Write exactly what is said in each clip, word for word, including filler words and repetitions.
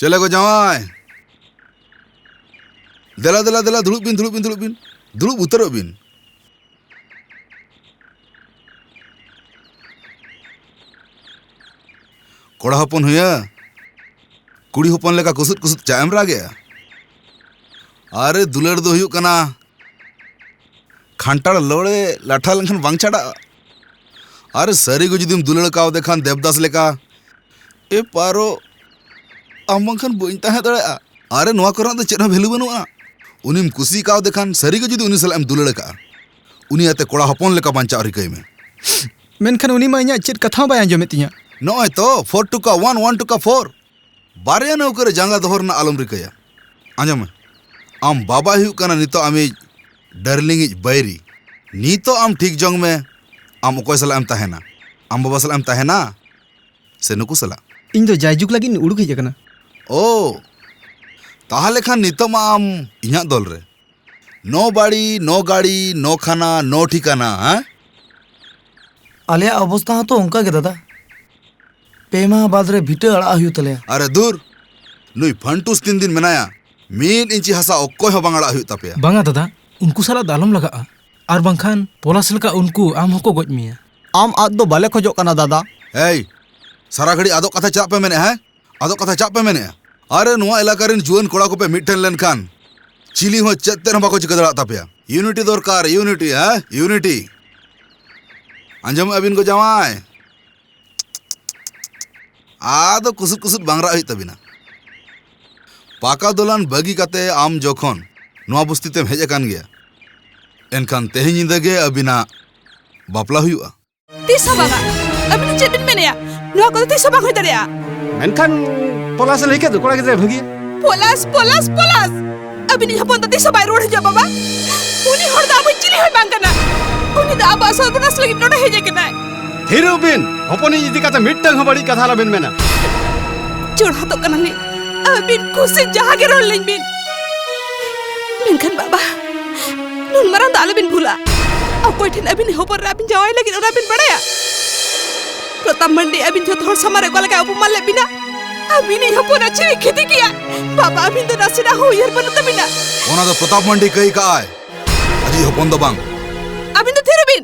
ᱪᱮᱞᱮ ᱠᱚ ᱡᱟᱶᱟᱭ? ᱫᱮᱞᱟ, ᱫᱮᱞᱟ, ᱫᱮᱞᱟ, ᱫᱩᱲᱩᱵ ᱵᱤᱱ, ᱫᱩᱲᱩᱵ ᱵᱤᱱ, ᱫᱩᱲᱩᱵ ᱵᱤᱱ᱾ ᱫᱩᱲᱩᱵ ᱩᱛᱟᱹᱨᱚᱜ ᱵᱤᱱ᱾ ᱠᱚᱲᱟ ᱦᱚᱯᱚᱱ ᱦᱩᱭᱟ, ᱠᱩᱲᱤ ᱦᱚᱯᱚᱱ ᱞᱮᱠᱟ ᱠᱩᱥᱩᱫ ᱠᱩᱥᱩᱫ ᱪᱟᱜ ᱮᱢ ᱨᱟᱜᱮᱜᱼᱟ? ᱟᱨᱮ, ᱫᱩᱞᱟᱹᱲ ᱫᱚ ᱦᱩᱭᱩᱜ ᱠᱟᱱᱟ ᱠᱷᱟᱱᱴᱟᱲ ᱞᱚᱲᱮ ᱞᱟᱴᱷᱟ ᱞᱮᱱᱠᱷᱟᱱ ᱵᱟᱝ ᱪᱷᱟᱰᱟᱜᱼᱟ᱾ ᱟᱨᱮ, ᱥᱟᱹᱨᱤ ᱜᱮ ᱡᱩᱫᱤᱢ ᱫᱩᱞᱟᱹᱲ ᱠᱟᱣᱫᱮ ᱠᱷᱟᱱ ᱫᱮᱵᱫᱟᱥ ᱞᱮᱠᱟ, ᱮ ᱯᱟᱨᱚ, ᱟᱢ ᱵᱟᱝᱠᱷᱟᱱ ᱵᱟᱹᱧ ᱛᱟᱦᱮᱸ ᱫᱟᱲᱮᱭᱟᱜᱼᱟ᱾ ᱟᱨᱮ, ᱱᱚᱣᱟ ᱠᱚᱨᱮᱱᱟᱜ ᱫᱚ ᱪᱮᱫ ᱦᱚᱸ ᱵᱷᱮᱞᱩ ᱵᱟᱹᱱᱩᱜᱼᱟ᱾ ᱩᱱᱤᱢ ᱠᱩᱥᱤ ᱠᱟᱣᱫᱮ ᱠᱷᱟᱱ ᱥᱟᱹᱨᱤ ᱜᱮ ᱡᱩᱫᱤ ᱩᱱᱤ ᱥᱟᱞᱟᱜ ᱮᱢ ᱫᱩᱞᱟᱹᱲ ᱠᱟᱜᱼᱟ, ᱩᱱᱤ ᱟᱛᱮ ᱠᱚᱲᱟ ᱦᱚᱯᱚᱱ ᱞᱮᱠᱟ ᱵᱟᱧᱪᱟᱣ ᱨᱤᱠᱟᱹᱭ ᱢᱮ᱾ ᱢᱮᱱᱠᱷᱟᱱ ᱩᱱᱤ ᱢᱟ ᱤᱧᱟᱹᱜ ᱪᱮᱫ ᱠᱟᱛᱷᱟ ᱦᱚᱸ ᱵᱟᱭ ᱟᱸᱡᱚᱢᱮᱫ ᱛᱤᱧᱟᱹ᱾ ᱱᱚᱜᱼᱚᱭ ᱛᱚ, ᱯᱷᱳᱨ ᱴᱩᱠᱟ ᱳᱣᱟᱱ, ᱳᱣᱟᱱ ᱴᱩᱠᱟ ᱯᱷᱳᱨ᱾ ᱵᱟᱨᱭᱟ ᱱᱟᱹᱣᱠᱟᱹ ᱨᱮ ᱡᱟᱸᱜᱟ ᱫᱚᱦᱚ ᱨᱮᱱᱟᱜ ᱟᱞᱚᱢ ᱨᱤᱠᱟᱹᱭᱟ᱾ ᱟᱸᱡᱚᱢ ᱢᱮ, ᱟᱢ ᱵᱟᱵᱟᱭ ᱦᱩᱭᱩᱜ ᱠᱟᱱᱟ ᱱᱤᱛᱚᱜ ᱟᱢᱤᱡ ᱰᱟᱨᱞᱤᱝ ᱤᱡ ᱵᱟᱹᱭᱨᱤ᱾ ᱱᱤᱛᱚᱜ ᱟᱢ ᱴᱷᱤᱠ ᱡᱚᱝ ᱢᱮ, ᱟᱢ ᱚᱠᱚᱭ ᱥᱟᱞᱟᱜ ᱮᱢ ᱛᱟᱦᱮᱱᱟ? ᱟᱢ ᱵᱟᱵᱟ ᱥᱟᱞᱟᱜ ᱮᱢ ᱛᱟᱦᱮᱱᱟ ᱥᱮ ᱱᱩᱠᱩ ᱥᱟᱞᱟᱜ? ᱤᱧ ᱫᱚ ᱡᱟᱭᱡᱩᱜᱽ ᱞᱟᱹᱜᱤᱫ ᱤᱧ ᱩᱰᱩᱠ ᱦᱮᱡ ᱟᱠᱟᱱᱟ᱾ ᱳ, ᱛᱟᱦᱞᱮ ᱠᱷᱟᱱ ᱱᱤᱛᱚᱜ ᱢᱟ ᱟᱢ ᱤᱧᱟᱹᱜ ᱫᱚᱞ ᱨᱮ᱾ ᱱᱚ ᱵᱟᱲᱤ, ᱱᱚ ᱜᱟᱲᱤ, ᱱᱚ ᱠᱷᱟᱱᱟ, ᱱᱚ ᱴᱷᱤᱠᱟᱱᱟ, ᱦᱮᱸ? ᱟᱞᱮᱭᱟᱜ ᱚᱵᱚᱥᱛᱟ ᱦᱚᱸᱛᱚ ᱚᱱᱠᱟ ᱜᱮ, ᱫᱟᱫᱟ᱾ ᱯᱮ ᱢᱟᱦᱟ ᱵᱟᱫᱽ ᱨᱮ ᱵᱷᱤᱴᱟᱹ ᱟᱲᱟᱜ ᱦᱩᱭᱩᱜ ᱛᱟᱞᱮᱭᱟ᱾ ᱟᱨᱮ ᱫᱩᱨ, ᱱᱩᱭ ᱯᱷᱟᱱᱴᱩᱥ ᱛᱤᱱ ᱫᱤᱱ ᱢᱮᱱᱟᱭᱟ, ᱢᱤᱫ ᱤᱧᱪᱤ ᱦᱟᱥᱟ ᱚᱠᱚᱭ ᱦᱚᱸ ᱵᱟᱝ ᱟᱲᱟᱜ ᱦᱩᱭᱩᱜ ᱛᱟᱯᱮᱭᱟ᱾ ᱵᱟᱝᱟ ᱫᱟᱫᱟ, ᱩᱱᱠᱩ ᱥᱟᱞᱟᱜ ᱫᱚ ᱟᱞᱚᱢ ᱞᱟᱜᱟᱜᱼᱟ, ᱟᱨ ᱵᱟᱝᱠᱷᱟᱱ ᱯᱚᱞᱟᱥ ᱞᱮᱠᱟ ᱩᱱᱠᱩ ᱟᱢ ᱦᱚᱸᱠᱚ ᱜᱚᱡ ᱢᱮᱭᱟ᱾ ᱟᱢ ᱟᱫ ᱫᱚ ᱵᱟᱞᱮ ᱠᱷᱚᱡᱚᱜ ᱠᱟᱱᱟ, ᱫᱟᱫᱟ᱾ ᱮᱭ, ᱥᱟᱨᱟ ᱜᱷᱟᱹᱲᱤᱡ ᱟᱫᱚᱜ ᱠᱟᱛᱷᱟ ᱪᱮᱫᱟᱜ ᱯᱮ ᱢᱮᱱᱮᱫᱼᱟ, ᱦᱮᱸ? ᱟᱫᱚᱜ ᱠᱟᱛᱷᱟ ᱪᱮᱫᱟᱜ ᱯᱮ ᱢᱮᱱᱮᱫᱼᱟ? ᱟᱨᱮ, ᱱᱚᱣᱟ ᱮᱞᱟᱠᱟ ᱨᱮᱱ ᱡᱩᱣᱟᱹᱱ ᱠᱚᱲᱟ ᱠᱚᱯᱮ ᱢᱤᱫ ᱴᱷᱮᱱ ᱞᱮᱱᱠᱷᱟᱱ ᱪᱤᱞᱤ ᱦᱚᱸ ᱪᱮᱫ ᱛᱮᱫ ᱦᱚᱸ ᱵᱟᱠᱚ ᱪᱤᱠᱟᱹ ᱫᱟᱲᱮᱭᱟᱜ ᱛᱟᱯᱮᱭᱟ᱾ ᱤᱭᱩᱱᱤᱴᱤ ᱫᱚᱨᱠᱟᱨ, ᱤᱭᱩᱱᱤᱴᱤ, ᱦᱮᱸ? ᱤᱭᱩᱱᱤᱴᱤ᱾ ᱟᱸᱡᱚᱢᱮᱫᱼᱟ ᱵᱤᱱ ᱜᱚ ᱡᱟᱶᱟᱭ? ᱟᱫᱚ ᱠᱩᱥᱩᱫ ᱠᱩᱥᱩᱫ ᱵᱟᱝ ᱨᱟᱜ ᱦᱩᱭᱩᱜ ᱛᱟᱹᱵᱤᱱᱟ᱾ ᱯᱟᱠᱟ ᱫᱚᱞᱟᱱ ᱵᱟᱹᱜᱤ ᱠᱟᱛᱮ ᱟᱢ ᱡᱚᱠᱷᱚᱱ ᱱᱚᱣᱟ ᱵᱚᱥᱛᱤ ᱛᱮᱢ ᱦᱮᱡ ᱟᱠᱟᱱ ᱜᱮᱭᱟ, ᱮᱱᱠᱷᱟᱱ ᱛᱮᱦᱮᱧ ᱧᱤᱫᱟᱹ ᱜᱮ ᱟᱹᱵᱤᱱᱟᱜ ᱵᱟᱯᱞᱟ ᱦᱩᱭᱩᱜᱼᱟ᱾ ᱛᱤᱥ ᱦᱚᱸ ᱵᱟᱝᱟ᱾ ᱟᱹᱵᱤᱱ ᱫᱚ ᱪᱮᱫ ᱵᱤᱱ ᱢᱮᱱᱮᱜᱼᱟ? ᱱᱚᱣᱟ ᱠᱚᱫᱚ ᱛᱤᱥ ᱦᱚᱸ ᱵᱟᱝ ᱦᱩᱭ ᱫᱟᱲᱮᱭᱟᱜᱼᱟ᱾ ᱢᱮᱱᱠᱷᱟᱱ ᱯᱚᱞᱟᱥ ᱮ ᱞᱟᱹᱭ ᱠᱮᱫ ᱫᱚ ᱠᱚᱲᱟ ᱜᱤᱫᱽᱨᱟᱹᱭ ᱵᱷᱟᱹᱜᱤᱭᱟ᱾ ᱯᱚᱞᱟᱥ, ᱯᱚᱞᱟᱥ, ᱯᱚᱞᱟᱥ! ᱟᱹᱵᱤᱱᱤᱡ ᱦᱚᱯᱚᱱ ᱫᱚ ᱛᱤᱥ ᱦᱚᱸ ᱵᱟᱭ ᱨᱩᱣᱟᱹᱲ ᱦᱤᱡᱩᱜᱼᱟ, ᱵᱟᱵᱟ᱾ ᱩᱱᱤ ᱦᱚᱲ ᱫᱚ ᱟᱵᱚ ᱪᱤᱞᱤ ᱦᱚᱸᱭ ᱵᱟᱝ ᱠᱟᱱᱟ᱾ ᱩᱱᱤ ᱫᱚ ᱟᱵᱚᱣᱟᱜ ᱥᱚᱨᱵᱚᱱᱟᱥ ᱞᱟᱹᱜᱤᱫ ᱱᱚᱰᱮ ᱦᱮᱡ ᱟᱠᱟᱱᱟᱭ᱾ ᱛᱷᱤᱨᱚᱜ ᱵᱤᱱ! ᱦᱚᱯᱚᱱᱤᱡ ᱤᱫᱤ ᱠᱟᱛᱮ ᱢᱤᱫᱴᱟᱝ ᱦᱚᱸ ᱵᱟᱹᱲᱤᱡ ᱠᱟᱛᱷᱟ ᱟᱞᱚᱵᱤᱱ ᱢᱮᱱᱟ᱾ ᱪᱚᱲᱦᱟᱛᱚᱜ ᱠᱟᱱᱟᱞᱤᱧ, ᱟᱹᱵᱤᱱ ᱠᱩᱥᱤ ᱡᱟᱦᱟᱸ ᱜᱮ ᱨᱚᱲ ᱞᱤᱧ ᱵᱤᱱ᱾ ᱢᱮᱱᱠᱷᱟᱱ ᱵᱟᱵᱟ, ᱱᱩᱱ ᱢᱟᱨᱟᱝ ᱫᱚ ᱟᱞᱚᱵᱤᱱ ᱵᱷᱩᱞᱟ᱾ ᱚᱠᱚᱭ ᱴᱷᱮᱱ ᱟᱹᱵᱤᱱ ᱦᱚᱯᱚᱱ ᱨᱮ ᱟᱹᱵᱤᱱ ᱡᱟᱶᱟᱭ ᱞᱟᱹᱜᱤᱫ, ᱚᱱᱟ ᱵᱤᱱ ᱵᱟᱲᱟᱭᱟ? ᱯᱨᱚᱛᱟᱯ ᱢᱟᱱᱰᱤ ᱟᱹᱵᱤᱱ ᱡᱷᱚᱛᱚ ᱦᱚᱲ ᱥᱟᱢᱟᱝ ᱨᱮ ᱚᱠᱟ ᱞᱮᱠᱟᱭ ᱚᱯᱚᱢᱟᱱ ᱞᱮᱫ ᱵᱤᱱᱟ? ᱟᱹᱵᱤᱱᱤᱡ ᱦᱚᱯᱚᱱᱟᱜ ᱪᱮᱫ ᱮ ᱠᱷᱮᱛᱤ ᱠᱮᱭᱟ? ᱵᱟᱵᱟ, ᱟᱹᱵᱤᱱ ᱫᱚ ᱱᱟᱥᱮᱱᱟᱜ ᱦᱚᱸ ᱩᱭᱦᱟᱹᱨ ᱵᱟᱹᱱᱩᱜ ᱛᱟᱹᱵᱤᱱᱟ᱾ ᱚᱱᱟ ᱫᱚ ᱯᱨᱚᱛᱟᱯ ᱢᱟᱱᱰᱤ ᱠᱟᱹᱭ ᱠᱟᱜᱼᱟᱭ, ᱟᱡᱤᱡ ᱦᱚᱯᱚᱱ ᱫᱚ ᱵᱟᱝ᱾ ᱟᱹᱵᱤᱱ ᱫᱚ ᱛᱷᱤᱨᱚᱜ ᱵᱤᱱ᱾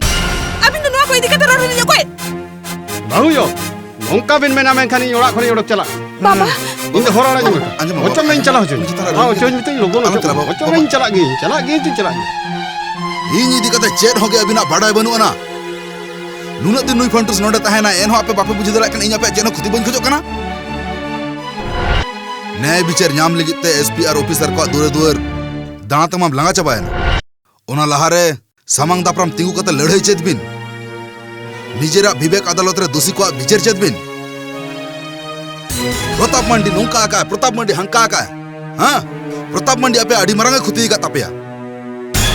ᱟᱹᱵᱤᱱ ᱫᱚ ᱱᱚᱣᱟ ᱠᱚ ᱤᱫᱤ ᱠᱟᱛᱮ ᱨᱚᱲ ᱦᱚᱸ ᱞᱤᱧ ᱚᱠᱚᱭ? ᱵᱟᱹᱦᱩ ᱭᱳ, ᱱᱚᱝᱠᱟ ᱵᱤᱱ ᱢᱮᱱᱟ ᱢᱮᱱᱠᱷᱟᱱ ᱤᱧ ᱚᱲᱟᱜ ᱠᱷᱚᱱᱤᱧ ᱚᱰᱚᱠ ᱪᱟᱞᱟᱜ᱾ ᱵᱟᱵᱟ᱾ ᱤᱧ ᱫᱚ ᱦᱚᱨ ᱟᱲᱟᱝ ᱟᱸᱡᱚᱢ ᱢᱮ᱾ ᱟᱸᱡᱚᱢ ᱢᱮ, ᱚᱪᱚᱜ ᱵᱟᱵᱟ᱾ ᱢᱮ, ᱤᱧ ᱪᱟᱞᱟᱣ ᱦᱚᱪᱚᱧ ᱢᱮ᱾ ᱢᱟᱹᱡᱷᱤ ᱛᱷᱟᱱᱟ ᱨᱮ ᱟᱞᱚᱢ ᱪᱟᱞᱟᱜ, ᱚᱪᱚᱜ ᱢᱮ, ᱵᱟᱵᱟ᱾ ᱤᱧ ᱪᱟᱞᱟᱜ ᱜᱤᱭᱟᱹᱧ, ᱟᱞᱚᱢ ᱪᱟᱞᱟᱜ, ᱚᱪᱚᱜ ᱢᱮ, ᱵᱟᱵᱟ᱾ ᱤᱧ ᱪᱟᱞᱟᱜ ᱜᱤᱭᱟᱹᱧ, ᱪᱟᱞᱟᱜ ᱜᱤᱭᱟᱹᱧ, ᱪᱟᱞᱟᱜ ᱜᱤᱭᱟᱹᱧ᱾ ᱤᱧ ᱤᱫᱤ ᱠᱟᱛᱮ ᱪᱮᱫ ᱦᱚᱸ ᱜᱮ ᱟᱹᱵᱤᱱᱟᱜ ᱵᱟᱰᱟᱭ ᱵᱟᱹᱱᱩᱜ ᱟᱱᱟ᱾ ᱱᱩᱱᱟᱹᱜ ᱫᱤᱱ ᱱᱩᱭ ᱯᱷᱟᱱᱴᱩᱥ ᱱᱚᱰᱮ ᱛᱟᱦᱮᱸᱱᱟᱭ, ᱮᱱᱦᱚᱸ ᱟᱯᱮ ᱵᱟᱯᱮ ᱵᱩᱡᱷᱟᱹᱣ ᱫᱟᱲᱮᱭᱟᱜ ᱠᱟᱱᱟ, ᱤᱧ ᱟᱯᱮᱭᱟᱜ ᱪᱮᱫ ᱦᱚᱸ ᱠᱷᱚᱛᱤ ᱵᱟᱹᱧ ᱠᱷᱚᱡᱚᱜ ᱠᱟᱱᱟ᱾ ᱱᱮᱭᱟᱭ ᱵᱤᱪᱟᱹᱨ ᱧᱟᱢ ᱞᱟᱹᱜᱤᱫ ᱛᱮ ᱮᱥ ᱯᱤ ᱟᱨ ᱚᱯᱷᱤᱥᱟᱨ ᱠᱚᱣᱟᱜ ᱫᱩᱣᱟᱹᱨ ᱫᱩᱣᱟᱹᱨ ᱫᱟᱬᱟ ᱛᱮᱢᱟᱢ ᱞᱟᱸᱜᱟ ᱪᱟᱵᱟᱭᱮᱱᱟ᱾ ᱚᱱᱟ ᱞᱟᱦᱟᱨᱮ ᱥᱟᱢᱟᱝ ᱫᱟᱯᱨᱟᱢ ᱛᱤᱸᱜᱩ ᱠᱟᱛᱮ ᱞᱟᱹᱲᱦᱟᱹᱭ ᱪᱮᱫ ᱵᱤᱱ᱾ ᱱᱤᱡᱮᱨᱟᱜ ᱵᱤᱵᱮᱠ ᱟᱫᱟᱞᱚᱛ ᱨᱮ ᱫᱳᱥᱤ ᱠᱚᱣᱟᱜ ᱵᱤᱪᱟᱹᱨ ᱪᱮᱫ ᱵᱤᱱ᱾ ᱯᱨᱚᱛᱟᱯ ᱢᱟᱱᱰᱤ ᱱᱚᱝᱠᱟ ᱟᱠᱟᱜᱼᱟᱭ, ᱯᱨᱚᱛᱟᱯ ᱢᱟᱱᱰᱤ ᱦᱟᱝᱠᱟ ᱟᱠᱟᱜᱼᱟᱭ᱾ ᱦᱮᱸ? ᱯᱨᱚᱛᱟᱯ ᱢᱟᱱᱰᱤ ᱟᱯᱮ ᱟᱹᱰᱤ ᱢᱟᱨᱟᱝ ᱮ ᱠᱷᱚᱛᱤ ᱟᱠᱟᱫ ᱛᱟᱯᱮᱭᱟ᱾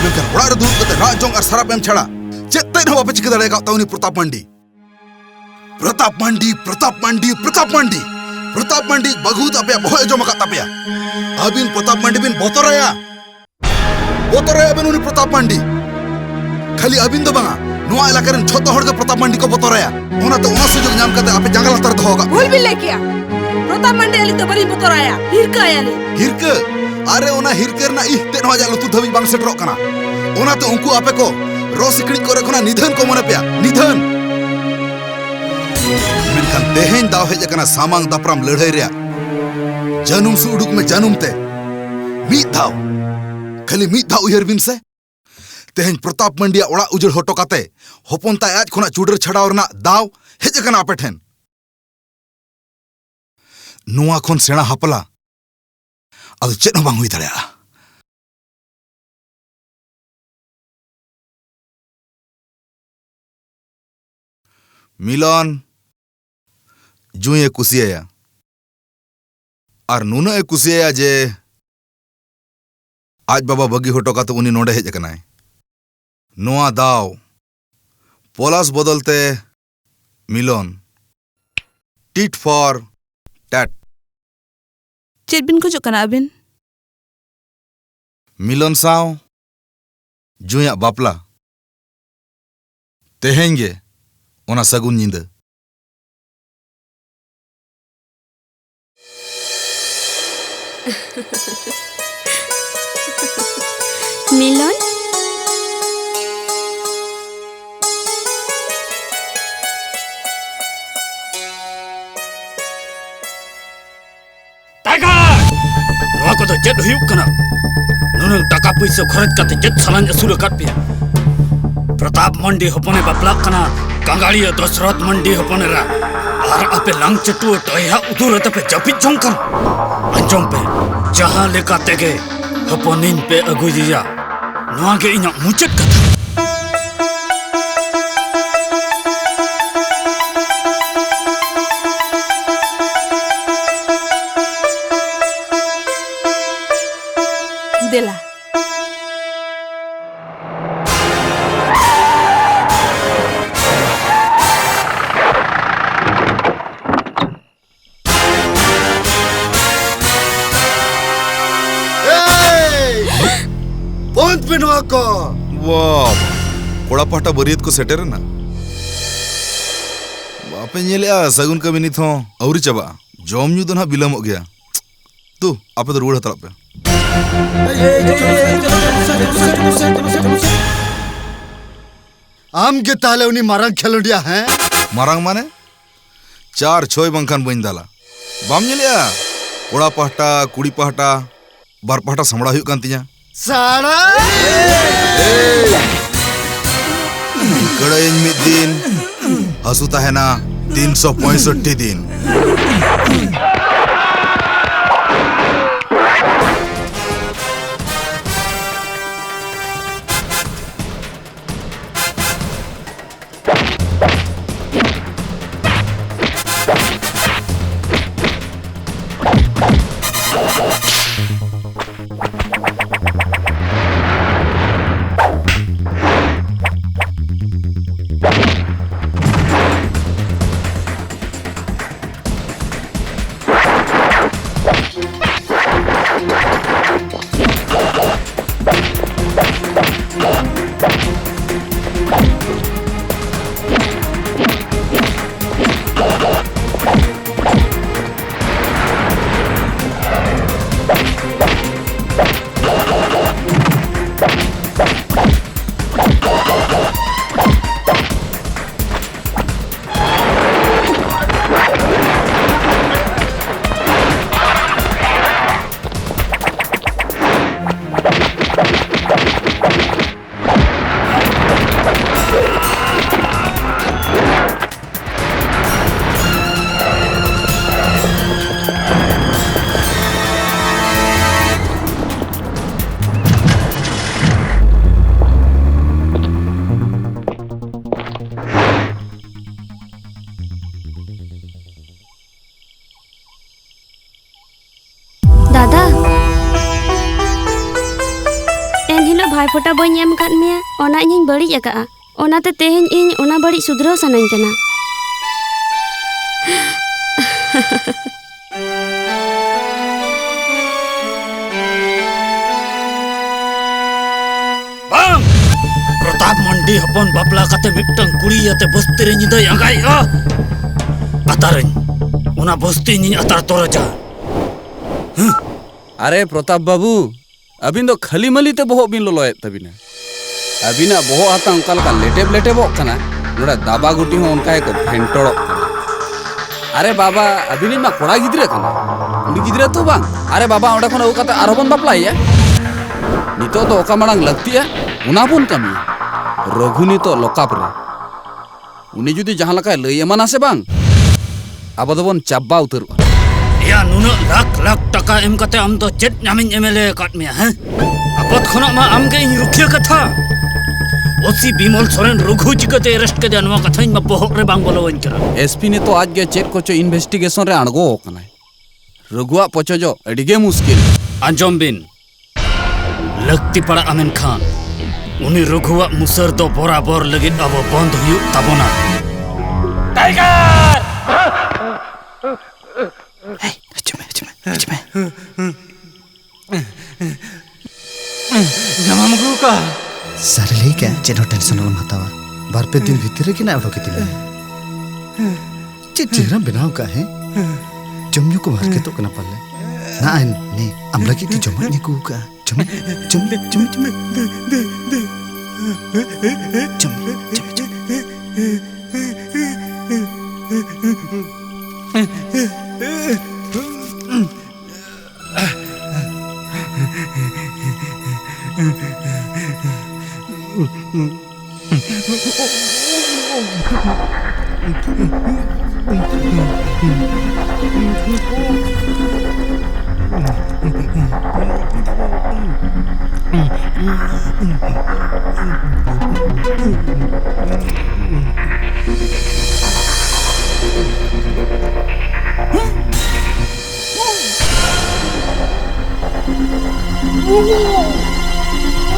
ᱢᱮᱱᱠᱷᱟᱱ ᱚᱲᱟᱜ ᱨᱮ ᱫᱩᱲᱩᱵ ᱠᱟᱛᱮ ᱨᱟᱜ ᱡᱚᱝ ᱟᱨ ᱥᱟᱨᱟᱯ ᱮᱢ ᱪᱷᱟᱲᱟ ᱪᱮᱫ ᱛᱮᱫ ᱦᱚᱸ ᱵᱟᱯᱮ ᱪᱤᱠᱟᱹ ᱫᱟᱲᱮ ᱟᱠᱟᱫ ᱛᱟᱭᱟ ᱩᱱᱤ ᱯᱨᱚᱛᱟᱯ ᱢᱟᱱᱰᱤ᱾ ᱯᱨᱚᱛᱟᱯ ᱢᱟᱱᱰᱤ, ᱯᱨᱚᱛᱟᱯ ᱢᱟᱱᱰᱤ, ᱯᱨᱚᱛᱟᱯ ᱢᱟᱱᱰᱤ᱾ ᱯᱨᱚᱛᱟᱯ ᱢᱟᱱᱰᱤ ᱵᱟᱹᱜᱷᱩ ᱫᱚ ᱟᱯᱮᱭᱟᱜ ᱵᱚᱦᱚᱜ ᱮ ᱡᱚᱢ ᱟᱠᱟᱫ ᱛᱟᱯᱮᱭᱟ᱾ ᱟᱹᱵᱤᱱ ᱯᱨᱚᱛᱟᱯ ᱢᱟᱱᱰᱤ ᱵᱤᱱ ᱵᱚᱛᱚᱨᱟᱭᱟ᱾ ᱵᱚᱛᱚᱨᱟᱭᱟ ᱵᱤᱱ ᱩᱱᱤ ᱯᱨᱚᱛᱟᱯ ᱢᱟᱱᱰᱤ᱾ ᱠᱷᱟᱹᱞᱤ ᱟᱹᱵᱤᱱ ᱫᱚ ᱵᱟᱝᱟ, ᱱᱚᱣᱟ ᱮᱞᱟᱠᱟ ᱨᱮᱱ ᱡᱷᱚᱛᱚ ᱦᱚᱲ ᱜᱮ ᱯᱨᱚᱛᱟᱯ ᱢᱟᱱᱰᱤ ᱠᱚ ᱵᱚᱛᱚᱨᱟᱭᱟ᱾ ᱚᱱᱟᱛᱮ ᱚᱱᱟ ᱥᱩᱡᱳᱜᱽ ᱧᱟᱢ ᱠᱟᱛᱮ ᱟᱯᱮ ᱡᱟᱸᱜᱟ ᱞᱟᱛᱟᱨ ᱫᱚᱦᱚ ᱠᱟᱜ ᱵᱷᱩᱞ ᱵᱤᱱ ᱞᱟᱹᱭ ᱠᱮᱜᱼᱟ᱾ ᱯᱨᱚᱛᱟᱯ ᱢᱟᱱᱰᱤ ᱟᱹᱞᱤᱧ ᱫᱚ ᱵᱟᱹᱞᱤᱧ ᱵᱚᱛᱚᱨᱟᱭᱟ, ᱦᱤᱨᱠᱟᱹ ᱟᱭᱟᱞᱤᱧ᱾ ᱦᱤᱨᱠᱟᱹ? ᱟᱨᱮ, ᱚᱱᱟ ᱦᱤᱨᱠᱟᱹ ᱨᱮᱱᱟᱜ ᱤᱦ ᱛᱮᱫ ᱦᱚᱸ ᱟᱡᱟᱜ ᱞᱩᱛᱩᱨ ᱫᱷᱟᱹᱵᱤᱡ ᱵᱟᱝ ᱥᱮᱴᱮᱨᱚᱜ ᱠᱟᱱᱟ᱾ ᱚᱱᱟᱛᱮ ᱩᱱᱠᱩ ᱟᱯᱮ ᱠᱚ ᱨᱚ ᱥᱤᱠᱲᱤᱡ ᱠᱚᱨᱮ ᱠᱷᱚᱱᱟᱜ ᱱᱤᱫᱷᱟᱹᱱ ᱠᱚ ᱢᱚᱱᱮ ᱯᱮᱭᱟ, ᱱᱤᱫᱷᱟᱹᱱ᱾ ᱢᱮᱱᱠᱷᱟᱱ ᱛᱮᱦᱮᱧ ᱫᱟᱣ ᱦᱮᱡ ᱟᱠᱟᱱᱟ ᱥᱟᱢᱟᱝ ᱫᱟᱯᱨᱟᱢ ᱞᱟᱹᱲᱦᱟᱹᱭ ᱨᱮᱭᱟᱜ᱾ ᱡᱟᱹᱱᱩᱢ ᱥᱩ ᱩᱰᱩᱠ ᱢᱮ ᱡᱟᱹᱱᱩᱢ ᱛᱮ᱾ ᱢᱤᱫ ᱫᱷᱟᱣ, ᱠᱷᱟᱹᱞᱤ ᱢᱤᱫ ᱫᱷᱟᱣ ᱩᱭᱦᱟᱹᱨ ᱵᱤᱱ ᱥᱮ, ᱛᱮᱦᱮᱧ ᱯᱨᱚᱛᱟᱯ ᱢᱟᱱᱰᱤᱭᱟᱜ ᱚᱲᱟᱜ ᱩᱡᱟᱹᱲ ᱦᱚᱴᱚ ᱠᱟᱛᱮ ᱦᱚᱯᱚᱱ ᱛᱟᱭ ᱟᱡ ᱠᱷᱚᱱᱟᱜ ᱪᱩᱰᱟᱹᱨ ᱪᱷᱟᱰᱟᱣ ᱨᱮᱱᱟᱜ ᱫᱟᱣ ᱦᱮᱡ ᱟᱠᱟᱱᱟ ᱟᱯᱮ ᱴᱷᱮᱱ᱾ ᱱᱚᱣᱟ ᱠᱷᱚᱱ ᱥᱮᱬᱟ ᱦᱟᱯᱞᱟ ᱟᱫᱚ ᱪᱮᱫ ᱦᱚᱸ ᱵᱟᱝ ᱦᱩᱭ ᱫᱟᱲᱮᱭᱟᱜᱼᱟ᱾ ᱢᱤᱞᱚᱱ ᱡᱩᱸᱭᱮ ᱠᱩᱥᱤᱭᱟᱭᱟ᱾ ᱟᱨ ᱱᱩᱱᱟᱹᱜ ᱮ ᱠᱩᱥᱤᱭᱟᱭᱟ ᱡᱮ ᱟᱡ ᱵᱟᱵᱟ ᱵᱟᱹᱜᱤ ᱦᱚᱴᱚ ᱠᱟᱛᱮ ᱩᱱᱤ ᱱᱚᱰᱮ ᱦᱮᱡ ᱟᱠᱟᱱᱟᱭ᱾ ᱱᱚᱣᱟ ᱫᱟᱣ ᱯᱚᱞᱟᱥ ᱵᱚᱫᱚᱞ ᱛᱮ ᱢᱤᱞᱚᱱ᱾ Tit for tat. ᱪᱮᱫ ᱵᱤᱱ ᱠᱷᱚᱡᱚᱜ ᱠᱟᱱᱟ ᱟᱹᱵᱤᱱ? ᱢᱤᱞᱚᱱ ᱥᱟᱶ ᱡᱩᱸᱭᱟᱜ ᱵᱟᱯᱞᱟ᱾ ᱛᱮᱦᱮᱧ ᱜᱮ ᱚᱱᱟ ᱥᱟᱹᱜᱩᱱ ᱧᱤᱫᱟᱹ᱾ ᱢᱤᱞᱚᱱ᱾ ᱴᱟᱭᱜᱟᱨ! ᱱᱚᱣᱟ ᱠᱚᱫᱚ ᱪᱮᱫ ᱦᱩᱭᱩᱜ ᱠᱟᱱᱟ? ᱱᱩᱱᱟᱹᱝ ᱴᱟᱠᱟ ᱯᱩᱭᱥᱟᱹ ᱠᱷᱚᱨᱚᱪ ᱠᱟᱛᱮ ᱪᱮᱫ ᱥᱟᱞᱟᱧ ᱟᱹᱥᱩᱞ ᱟᱠᱟᱫ ᱯᱮᱭᱟ? ᱯᱨᱚᱛᱟᱯ ᱢᱟᱱᱰᱤ ᱦᱚᱯᱚᱱᱮ ᱵᱟᱯᱞᱟᱜ ᱠᱟᱱᱟ ᱠᱟᱝᱜᱟᱲᱤᱭᱟᱹ ᱫᱚᱥᱨᱚᱛᱷ ᱢᱟᱱᱰᱤ ᱦᱚᱯᱚᱱ ᱮᱨᱟ᱾ ᱟᱨ ᱟᱯᱮ ᱞᱟᱝ ᱪᱟᱹᱴᱩᱣᱟᱹ ᱴᱚᱭᱦᱟ ᱩᱫᱩᱨ ᱟᱛᱮ ᱯᱮ ᱡᱟᱹᱯᱤᱫ ᱡᱚᱝ ᱠᱟᱱᱟ᱾ ᱟᱸᱡᱚᱢ ᱯᱮ, ᱡᱟᱦᱟᱸ ᱞᱮᱠᱟ ᱛᱮᱜᱮ ᱦᱚᱯᱚᱱᱤᱧ ᱯᱮ ᱟᱹᱜᱩᱭᱮᱭᱟ, ᱱᱚᱣᱟ ᱜᱮ ᱤᱧᱟᱹᱜ ᱢᱩᱪᱟᱹᱫ ᱠᱟᱛᱷᱟ᱾ ᱫᱮᱞᱟ᱾ ᱮᱭ! ᱵᱚᱱᱫ ᱯᱮ ᱱᱚᱣᱟ ᱠᱚ! ᱵᱟᱵ! ᱠᱚᱲᱟ ᱯᱟᱦᱴᱟ ᱵᱟᱹᱨᱭᱟᱹᱛ ᱠᱚ ᱥᱮᱴᱮᱨ ᱮᱱᱟ᱾ ᱵᱟᱯᱮ ᱧᱮᱞᱮᱜᱼᱟ, ᱥᱟᱹᱜᱩᱱ ᱠᱟᱹᱢᱤ ᱱᱤᱛ ᱦᱚᱸ ᱟᱹᱣᱨᱤ ᱪᱟᱵᱟᱜᱼᱟ᱾ ᱡᱚᱢ ᱧᱩ ᱫᱚ ᱱᱟᱦᱟᱜ ᱵᱤᱞᱚᱢᱚᱜ ᱜᱮᱭᱟ᱾ ᱛᱩ, ᱟᱯᱮ ᱫᱚ ᱨᱩᱣᱟᱹᱲ ᱦᱟᱛᱟᱲᱚᱜ ᱯᱮ᱾ ᱟᱢ ᱜᱮ ᱛᱟᱦᱞᱮ ᱩᱱᱤ ᱢᱟᱨᱟᱝ ᱠᱷᱮᱞᱳᱰᱤᱭᱟ, ᱦᱮᱸ? ᱢᱟᱨᱟᱝ ᱢᱟᱱᱮ? ᱪᱟᱨ ᱪᱷᱚᱭ ᱵᱟᱝᱠᱷᱟᱱ ᱵᱟᱹᱧ ᱫᱟᱞᱟ᱾ ᱵᱟᱢ ᱧᱮᱞᱮᱜᱼᱟ? ᱠᱚᱲᱟ ᱯᱟᱦᱴᱟ, ᱠᱩᱲᱤ ᱯᱟᱦᱴᱟ, ᱵᱟᱨ ᱯᱟᱦᱴᱟ ᱥᱟᱢᱵᱲᱟᱣ ᱦᱩᱭᱩᱜ ᱠᱟᱱ ᱛᱤᱧᱟ᱾ ᱥᱟᱲᱟ! ᱠᱟᱹᱲᱟᱹᱭᱟᱹᱧ ᱢᱤᱫ ᱫᱤᱱ, ᱦᱟᱹᱥᱩ ᱛᱟᱦᱮᱱᱟ ᱛᱤᱱᱥᱚ ᱯᱚᱸᱭᱥᱚᱴᱴᱤ ᱫᱤᱱ᱾ ᱵᱷᱟᱭᱯᱷᱳᱸᱴᱟ ᱵᱟᱹᱧ ᱮᱢ ᱟᱠᱟᱫ ᱢᱮᱭᱟ, ᱚᱱᱟ ᱤᱧᱤᱧ ᱵᱟᱹᱲᱤᱡ ᱟᱠᱟᱫᱼᱟ᱾ ᱚᱱᱟᱛᱮ ᱛᱮᱦᱮᱧ ᱤᱧ ᱚᱱᱟ ᱵᱟᱹᱲᱤᱡ ᱥᱩᱫᱷᱨᱟᱹᱣ ᱥᱟᱱᱟᱧ ᱠᱟᱱᱟ᱾ ᱵᱟᱝ! ᱯᱨᱚᱛᱟᱯ ᱢᱟᱱᱰᱤ ᱦᱚᱯᱚᱱ ᱵᱟᱯᱞᱟ ᱠᱟᱛᱮ ᱢᱤᱫᱴᱟᱝ ᱠᱩᱲᱤ ᱟᱛᱮ ᱵᱚᱥᱛᱤ ᱨᱮ ᱧᱤᱫᱟᱹᱭ ᱟᱸᱜᱟᱭᱮᱜᱼᱟ᱾ ᱟᱛᱟᱨᱟᱹᱧ, ᱚᱱᱟ ᱵᱚᱥᱛᱤ ᱤᱧᱤᱧ ᱟᱛᱟᱨ ᱛᱚᱨᱟᱡᱟ᱾ ᱟᱨᱮ ᱯᱨᱚᱛᱟᱯ ᱵᱟᱹᱵᱩ, ᱟᱹᱵᱤᱱ ᱫᱚ ᱠᱷᱟᱹᱞᱤ ᱢᱟᱹᱞᱤ ᱛᱮ ᱵᱚᱦᱚᱜ ᱵᱤᱱ ᱞᱚᱞᱚᱭᱮᱫ ᱛᱟᱹᱵᱤᱱᱟ᱾ ᱟᱹᱵᱤᱱᱟᱜ ᱵᱚᱦᱚᱜ ᱦᱟᱛᱟᱝ ᱚᱠᱟ ᱞᱮᱠᱟ ᱞᱮᱴᱮᱵ ᱞᱮᱴᱮᱵᱚᱜ ᱠᱟᱱᱟ, ᱱᱚᱰᱮ ᱫᱟᱵᱟ ᱜᱩᱴᱤ ᱦᱚᱸ ᱚᱱᱠᱟ ᱜᱮᱠᱚ ᱯᱷᱮᱱᱴᱚᱲᱚᱜ ᱠᱟᱱᱟ᱾ ᱟᱨᱮ ᱵᱟᱵᱟ, ᱟᱹᱵᱤᱱᱤᱡ ᱢᱟ ᱠᱚᱲᱟ ᱜᱤᱫᱽᱨᱟᱹ ᱠᱟᱱᱟ, ᱠᱩᱲᱤ ᱜᱤᱫᱽᱨᱟᱹ ᱛᱚ ᱵᱟᱝ᱾ ᱟᱨᱮ ᱵᱟᱵᱟ, ᱚᱸᱰᱮ ᱠᱷᱚᱱ ᱟᱹᱜᱩ ᱠᱟᱛᱮ ᱟᱨᱦᱚᱸ ᱵᱚᱱ ᱵᱟᱯᱞᱟᱭᱮᱭᱟ᱾ ᱱᱤᱛᱚᱜ ᱫᱚ ᱚᱠᱟ ᱢᱟᱲᱟᱝ ᱞᱟᱹᱠᱛᱤᱜᱼᱟ, ᱚᱱᱟ ᱵᱚᱱ ᱠᱟᱹᱢᱤᱭᱟ᱾ ᱨᱚᱜᱷᱩ ᱱᱤᱛᱚᱜ ᱞᱚᱠᱟᱯ ᱨᱮ᱾ ᱩᱱᱤ ᱡᱩᱫᱤ ᱡᱟᱦᱟᱸ ᱞᱮᱠᱟᱭ ᱞᱟᱹᱭ ᱮᱢᱟᱱᱟ ᱥᱮ ᱵᱟᱝ, ᱟᱵᱚ ᱫᱚᱵᱚᱱ ᱪᱟᱵᱟ ᱩᱛᱟᱹᱨᱚᱜᱼᱟ᱾ ᱮᱭᱟ, ᱱᱩᱱᱟᱹᱜ ᱞᱟᱠᱷ ᱞᱟᱠᱷ ᱴᱟᱠᱟ ᱮᱢ ᱠᱟᱛᱮ ᱟᱢ ᱫᱚ ᱪᱮᱫ ᱧᱟᱢᱤᱧ ᱮᱢ ᱮᱞ ᱟᱠᱟᱫ ᱢᱮᱭᱟ, ᱦᱮᱸ? ᱟᱯᱚᱛ ᱠᱷᱚᱱᱟᱜ ᱢᱟ ᱟᱢ ᱜᱮ ᱤᱧ ᱨᱩᱠᱷᱤᱭᱟᱹ ᱠᱟᱛᱷᱟ᱾ ᱳᱥᱤ ᱵᱤᱢᱚᱞ ᱥᱚᱨᱮᱱ ᱨᱚᱜᱷᱩ ᱪᱤᱠᱟᱹᱛᱮ ᱮᱨᱮᱥᱴ ᱠᱮᱫᱮᱭᱟ, ᱱᱚᱣᱟ ᱠᱟᱛᱷᱟ ᱤᱧ ᱢᱟ ᱵᱚᱦᱚᱜ ᱨᱮ ᱵᱟᱝ ᱵᱚᱞᱚᱣᱟᱹᱧ ᱠᱟᱱᱟ᱾ ᱮᱥ ᱯᱤ ᱱᱤᱛᱚᱜ ᱟᱡ ᱜᱮ ᱪᱮᱫ ᱠᱚᱪᱚ ᱤᱱᱵᱷᱮᱥᱴᱤᱜᱮᱥᱚᱱ ᱨᱮ ᱟᱬᱜᱚ ᱟᱠᱟᱱᱟᱭ᱾ ᱨᱚᱜᱷᱩᱣᱟᱜ ᱯᱚᱪᱚᱡᱚᱜ ᱟᱹᱰᱤ ᱜᱮ ᱢᱩᱥᱠᱤᱞ᱾ ᱟᱸᱡᱚᱢ ᱵᱤᱱ, ᱞᱟᱹᱠᱛᱤ ᱯᱟᱲᱟᱜᱼᱟ, ᱢᱮᱱᱠᱷᱟᱱ ᱩᱱᱤ ᱨᱚᱜᱷᱩᱣᱟᱜ ᱢᱩᱥᱟᱹᱨ ᱫᱚ ᱵᱚᱨᱟᱵᱚᱨ ᱞᱟᱹᱜᱤᱫ ᱟᱵᱚ ᱵᱚᱱᱫ ᱦᱩᱭᱩᱜ ᱛᱟᱵᱚᱱᱟ᱾ ᱴᱟᱭᱜᱟᱨ! ᱦᱮᱭ, ᱦᱤᱡᱩᱜ ᱢᱮ, ᱦᱤᱡᱩᱜ ᱢᱮ, ᱦᱤᱡᱩᱜ ᱢᱮ᱾ ᱧᱟᱢᱟᱢ ᱟᱹᱜᱩ ᱠᱟᱜᱼᱟ᱾ ᱥᱟᱹᱨᱤ ᱞᱟᱹᱭ ᱠᱮᱜᱼᱟ, ᱪᱮᱫ ᱦᱚᱸ ᱴᱮᱱᱥᱚᱱ ᱟᱞᱚᱢ ᱦᱟᱛᱟᱣᱟ᱾ ᱵᱟᱨ ᱯᱮ ᱫᱤᱱ ᱵᱷᱤᱛᱤᱨ ᱨᱮᱜᱮ ᱱᱟᱜ ᱚᱰᱚᱠ ᱤᱫᱤ ᱢᱮ᱾ ᱪᱮᱫ ᱪᱮᱦᱨᱟᱢ ᱵᱮᱱᱟᱣ ᱠᱟᱜᱼᱟ, ᱦᱮᱸ? ᱡᱚᱢ ᱧᱩ ᱠᱚ ᱦᱟᱨᱠᱮᱛᱚᱜ ᱠᱟᱱᱟ ᱯᱟᱞᱮ᱾ ᱱᱟ ᱟᱭ ᱱᱮ, ᱟᱢ ᱞᱟᱹᱜᱤᱫ ᱛᱮ ᱡᱚᱢᱟᱜ ᱤᱧ ᱟᱹᱜᱩ ᱠᱟᱜᱼᱟ᱾ ᱡᱚᱢ ᱢᱮ, ᱡᱚᱢ ᱢᱮ, ᱡᱚᱢ ᱢᱮ, ᱡᱚᱢ ᱢᱮ᱾ ᱡᱚᱢ ᱢᱮ, ᱡᱚᱢ ᱢᱮ, ᱡᱚᱢ ᱢᱮ᱾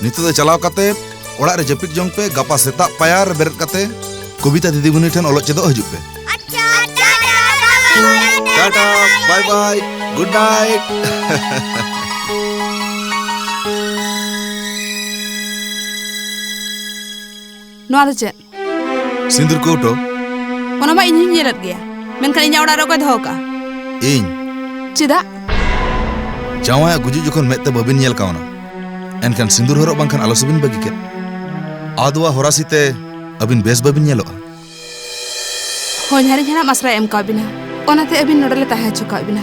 ᱱᱤᱛᱚᱜ ᱫᱚ ᱪᱟᱞᱟᱣ ᱠᱟᱛᱮ ᱚᱲᱟᱜ ᱨᱮ ᱡᱟᱹᱯᱤᱫ ᱡᱚᱝ ᱯᱮ᱾ ᱜᱟᱯᱟ ᱥᱮᱛᱟᱜ ᱯᱟᱭᱟᱨ ᱨᱮ ᱵᱮᱨᱮᱫ ᱠᱟᱛᱮ ᱠᱚᱵᱤᱛᱟ ᱫᱤᱫᱤᱢᱩᱱᱤ ᱴᱷᱮᱱ ᱚᱞᱚᱜ ᱪᱮᱫᱚᱜ ᱦᱤᱡᱩᱜ ᱯᱮ᱾ ᱟᱪᱪᱷᱟ, ᱴᱟᱴᱟ, ᱵᱟᱭ ᱵᱟᱭ᱾ ᱴᱟᱴᱟ, ᱵᱟᱭ ᱵᱟᱭ, ᱜᱩᱰ ᱱᱟᱭᱤᱴ᱾ ᱱᱚᱣᱟ ᱫᱚ ᱪᱮᱫ? ᱥᱤᱸᱫᱩᱨ ᱠᱚᱣᱴᱚ᱾ ᱚᱱᱟ ᱢᱟ ᱤᱧ ᱦᱚᱸᱧ ᱧᱮᱞᱮᱫ ᱜᱮᱭᱟ, ᱢᱮᱱᱠᱷᱟᱱ ᱤᱧᱟᱹᱜ ᱚᱲᱟᱜ ᱨᱮ ᱚᱠᱚᱭ ᱫᱚᱦᱚ ᱠᱟᱜᱼᱟ? ᱤᱧ᱾ ᱪᱮᱫᱟᱜ? ᱡᱟᱶᱟᱭᱟᱜ ᱜᱩᱡᱩᱜ ᱡᱚᱠᱷᱚᱱ ᱢᱮᱫ ᱛᱮ ᱵᱟᱹᱵᱤᱱ ᱧᱮᱞ ᱠᱟᱣᱱᱟ, ᱮᱱᱠᱷᱟᱱ ᱥᱤᱸᱫᱩᱨ ᱦᱚᱨᱚᱜ ᱵᱟᱝᱠᱷᱟᱱ ᱟᱞᱚ ᱥᱮᱵᱤᱱ ᱵᱟᱹᱜᱤ ᱠᱮᱫ᱾ ᱟᱫᱣᱟ ᱦᱚᱨᱟᱥᱤ ᱛᱮ ᱟᱹᱵᱤᱱ ᱵᱮᱥ ᱵᱟᱹᱵᱤᱱ ᱧᱮᱞᱚᱜᱼᱟ᱾ ᱦᱚᱧᱦᱟᱨᱤᱧ ᱦᱟᱲᱟᱢ ᱟᱥᱨᱟᱭ ᱮᱢ ᱠᱟᱣ ᱵᱤᱱᱟ, ᱚᱱᱟᱛᱮ ᱟᱹᱵᱤᱱ ᱱᱚᱰᱮ ᱞᱮ ᱛᱟᱦᱮᱸ ᱦᱚᱪᱚ ᱠᱟᱜ ᱵᱤᱱᱟ᱾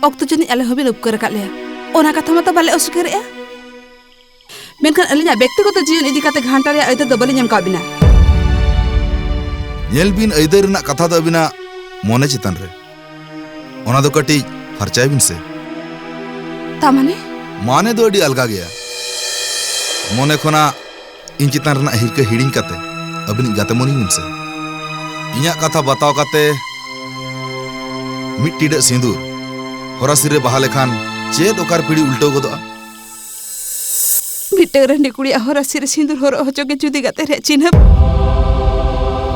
ᱚᱠᱛᱚ ᱡᱟᱹᱱᱤᱡ ᱟᱞᱮ ᱦᱚᱸᱵᱤᱱ ᱩᱯᱠᱟᱹᱨ ᱟᱠᱟᱫ ᱞᱮᱭᱟ, ᱚᱱᱟ ᱠᱟᱛᱷᱟ ᱢᱟᱛᱚ ᱵᱟᱞᱮ ᱚᱥᱤᱠᱟᱹᱨᱮᱜᱼᱟ᱾ ᱢᱮᱱᱠᱷᱟᱱ ᱟᱹᱞᱤᱧᱟᱜ ᱵᱮᱠᱛᱤᱜᱚᱛᱚ ᱡᱤᱭᱚᱱ ᱤᱫᱤ ᱠᱟᱛᱮ ᱜᱷᱟᱱᱴᱟ ᱨᱮᱭᱟᱜ ᱟᱹᱭᱫᱟᱹᱨ ᱫᱚ ᱵᱟᱹᱞᱤᱧ ᱮᱢ ᱠᱟᱣ ᱵᱤᱱᱟ᱾ ᱧᱮᱞ ᱵᱤᱱ, ᱟᱹᱭᱫᱟᱹᱨ ᱨᱮᱱᱟᱜ ᱠᱟᱛᱷᱟ ᱫᱚ ᱟᱹᱵᱤᱱᱟᱜ ᱢᱚᱱᱮ ᱪᱮᱛᱟᱱ ᱨᱮ᱾ ᱚᱱᱟ ᱫᱚ ᱠᱟᱹᱴᱤᱡ ᱯᱷᱟᱨᱪᱟᱭ ᱵᱤᱱ ᱥᱮ᱾ ᱛᱟ ᱢᱟᱱᱮ? ᱢᱟᱱᱮ ᱫᱚ ᱟᱹᱰᱤ ᱟᱞᱜᱟ ᱜᱮᱭᱟ᱾ ᱢᱚᱱᱮ ᱠᱷᱚᱱᱟᱜ ᱤᱧ ᱪᱮᱛᱟᱱ ᱨᱮᱱᱟᱜ ᱦᱤᱨᱠᱟᱹ ᱦᱤᱲᱤᱧ ᱠᱟᱛᱮ ᱟᱹᱵᱤᱱᱤᱡ ᱜᱟᱛᱮ ᱢᱚᱱᱮᱧ ᱵᱤᱱ ᱥᱮ᱾ ᱤᱧᱟᱹᱜ ᱠᱟᱛᱷᱟ ᱵᱟᱛᱟᱣ ᱠᱟᱛᱮ ᱢᱤᱫ ᱴᱤᱰᱟᱹᱜ ᱥᱤᱸᱫᱩᱨ ᱦᱚᱨᱟᱥᱤ ᱨᱮ ᱵᱟᱦᱟ ᱞᱮᱠᱷᱟᱱ ᱪᱮᱫ ᱚᱠᱟᱨ ᱯᱤᱲᱤ ᱩᱞᱴᱟᱹᱣ ᱜᱚᱫᱚᱜᱼᱟ? ᱢᱤᱫᱴᱟᱝ ᱨᱟᱺᱰᱤ ᱠᱩᱲᱤᱭᱟᱜ ᱦᱚᱨᱟᱥᱤ ᱨᱮ ᱥᱤᱸᱫᱩᱨ ᱦᱚᱨᱚᱜ ᱦᱚᱪᱚ ᱜᱮ ᱡᱩᱫᱤ ᱜᱟᱛᱮ ᱨᱮᱭᱟᱜ ᱪᱤᱱᱦᱟᱹ,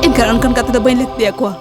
ᱮᱱᱠᱷᱟᱱ ᱚᱱᱠᱟᱱ ᱜᱟᱛᱮ ᱫᱚ ᱵᱟᱹᱧ ᱞᱟᱹᱠᱛᱤᱭᱟᱠᱚᱣᱟ᱾